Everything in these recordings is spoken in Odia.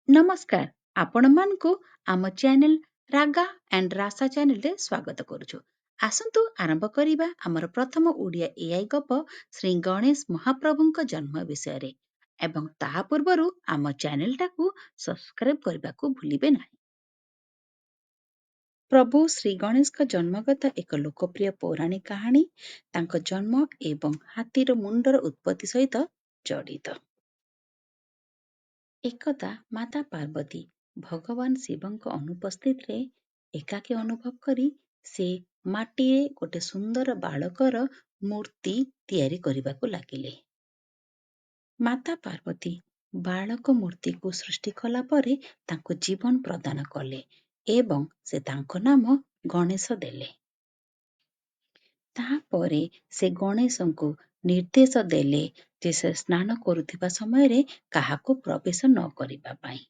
ନମସ୍କାର, ଆପଣମାନଙ୍କୁ ଆମ ଚ୍ୟାନେଲ ରାଗା ଆଣ୍ଡ ରାସା ଚ୍ୟାନେଲରେ ସ୍ୱାଗତ କରୁଛୁ। ଆସନ୍ତୁ ଆରମ୍ଭ କରିବା ଆମର ପ୍ରଥମ ଓଡ଼ିଆ ଏଆଇ ଗପ, ଶ୍ରୀ ଗଣେଶ ମହାପ୍ରଭୁଙ୍କ ଜନ୍ମ ବିଷୟରେ। ଏବଂ ତାହା ପୂର୍ବରୁ ଆମ ଚ୍ୟାନେଲଟାକୁ ସବସ୍କ୍ରାଇବ୍ କରିବାକୁ ଭୁଲିବେ ନାହିଁ। ପ୍ରଭୁ ଶ୍ରୀ ଗଣେଶଙ୍କ ଜନ୍ମଗତ ଏକ ଲୋକପ୍ରିୟ ପୌରାଣିକ କାହାଣୀ ତାଙ୍କ ଜନ୍ମ ଏବଂ ହାତୀର ମୁଣ୍ଡର ଉତ୍ପତ୍ତି ସହିତ ଜଡ଼ିତ। ଏକଦା ମାତା ପାର୍ବତୀ ଭଗବାନ ଶିବଙ୍କ ଅନୁପସ୍ଥିତିରେ ଏକାକୀ ଅନୁଭବ କରି ସେ ମାଟିରେ ଗୋଟେ ସୁନ୍ଦର ବାଳକର ମୂର୍ତ୍ତି ତିଆରି କରିବାକୁ ଲାଗିଲେ। ମାତା ପାର୍ବତୀ ବାଳକ ମୂର୍ତ୍ତିକୁ ସୃଷ୍ଟି କଲା ପରେ ତାଙ୍କୁ ଜୀବନ ପ୍ରଦାନ କଲେ ଏବଂ ସେ ତାଙ୍କ ନାମ ଗଣେଶ ଦେଲେ। ତାପରେ ସେ ଗଣେଶଙ୍କୁ ନିର୍ଦ୍ଦେଶ ଦେଲେ ଯେ ସେ ସ୍ନାନ କରୁଥିବା ସମୟରେ କାହାକୁ ପ୍ରବେଶ ନ କରିବା ପାଇଁ।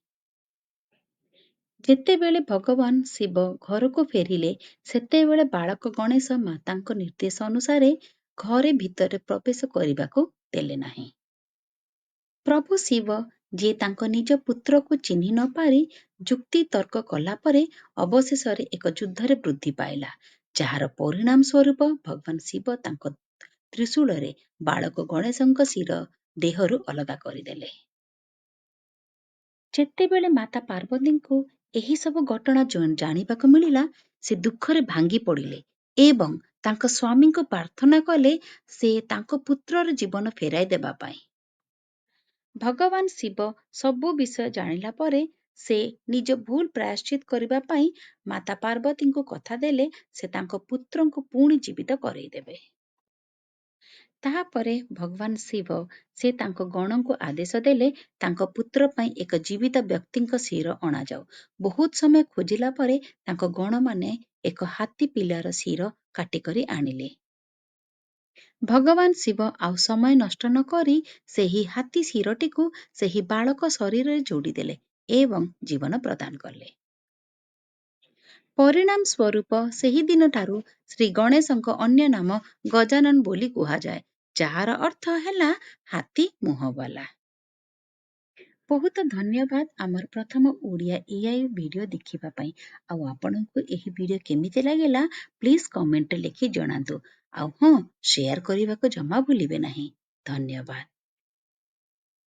ଯେତେବେଳେ ଭଗବାନ ଶିବ ଘରକୁ ଫେରିଲେ, ସେତେବେଳେ ବାଳକ ଗଣେଶ ମାତାଙ୍କ ନିର୍ଦ୍ଦେଶ ଅନୁସାରେ ଘରେ ଭିତରେ ପ୍ରବେଶ କରିବାକୁ ଦେଲେ ନାହିଁ। ପ୍ରଭୁ ଶିବ, ଯିଏ ତାଙ୍କ ନିଜ ପୁତ୍ରକୁ ଚିହ୍ନି ନ ପାରି ଯୁକ୍ତି ତର୍କ କଲା ପରେ ଅବଶେଷରେ ଏକ ଯୁଦ୍ଧରେ ବୃଦ୍ଧି ପାଇଲା, ଯାହାର ପରିଣାମ ସ୍ୱରୂପ ଭଗବାନ ଶିବ ତାଙ୍କ ତ୍ରିଶୂଳରେ ବାଳକ ଗଣେଶଙ୍କ ଶିର ଦେହରୁ ଅଲଗା କରିଦେଲେ। ଯେତେବେଳେ ମାତା ପାର୍ବତୀଙ୍କୁ ଏହି ସବୁ ଘଟଣା ଜାଣିବାକୁ ମିଳିଲା, ସେ ଦୁଃଖରେ ଭାଙ୍ଗି ପଡ଼ିଲେ ଏବଂ ତାଙ୍କ ସ୍ୱାମୀଙ୍କୁ ପ୍ରାର୍ଥନା କଲେ ସେ ତାଙ୍କ ପୁତ୍ରର ଜୀବନ ଫେରାଇ ଦେବା ପାଇଁ। ଭଗବାନ ଶିବ ସବୁ ବିଷୟ ଜାଣିଲା ପରେ ସେ ନିଜ ଭୁଲ ପ୍ରାୟଶ୍ଚିତ କରିବା ପାଇଁ ମାତା ପାର୍ବତୀଙ୍କୁ କଥା ଦେଲେ ସେ ତାଙ୍କ ପୁତ୍ରଙ୍କୁ ପୁଣି ଜୀବିତ କରେଇଦେବେ। ତାପରେ ଭଗବାନ ଶିବ ସେ ତାଙ୍କ ଗଣଙ୍କୁ ଆଦେଶ ଦେଲେ ତାଙ୍କ ପୁତ୍ର ପାଇଁ ଏକ ଜୀବିତ ବ୍ୟକ୍ତିଙ୍କ ଶିର ଅଣାଯାଉ। ବହୁତ ସମୟ ଖୋଜିଲା ପରେ ତାଙ୍କ ଗଣମାନେ ଏକ ହାତୀ ପିଲାର ଶିର କାଟିକରି ଆଣିଲେ। ଭଗବାନ ଶିବ ଆଉ ସମୟ ନଷ୍ଟ ନ କରି ସେହି ହାତୀ ଶିରଟିକୁ ସେହି ବାଳକ ଶରୀରରେ ଯୋଡ଼ିଦେଲେ ଏବଂ ଜୀବନ ପ୍ରଦାନ କଲେ। ପରିଣାମ ସ୍ୱରୂପ ସେହିଦିନଠାରୁ ଶ୍ରୀ ଗଣେଶଙ୍କ ଅନ୍ୟ ନାମ ଗଜାନନ ବୋଲି କୁହାଯାଏ, ଯାହାର ଅର୍ଥ ହେଲା ହାତୀ ମୁହଁବାଲା। ବହୁତ ଧନ୍ୟବାଦ ଆମର ପ୍ରଥମ ଓଡ଼ିଆ ଏଆଇ ଭିଡ଼ିଓ ଦେଖିବା ପାଇଁ। ଆଉ ଆପଣଙ୍କୁ ଏହି ଭିଡ଼ିଓ କେମିତି ଲାଗିଲା, ପ୍ଲିଜ୍ କମେଣ୍ଟରେ ଲେଖି ଜଣାନ୍ତୁ। ଆଉ ହଁ, ସେୟାର କରିବାକୁ ଜମା ଭୁଲିବେ ନାହିଁ। ଧନ୍ୟବାଦ।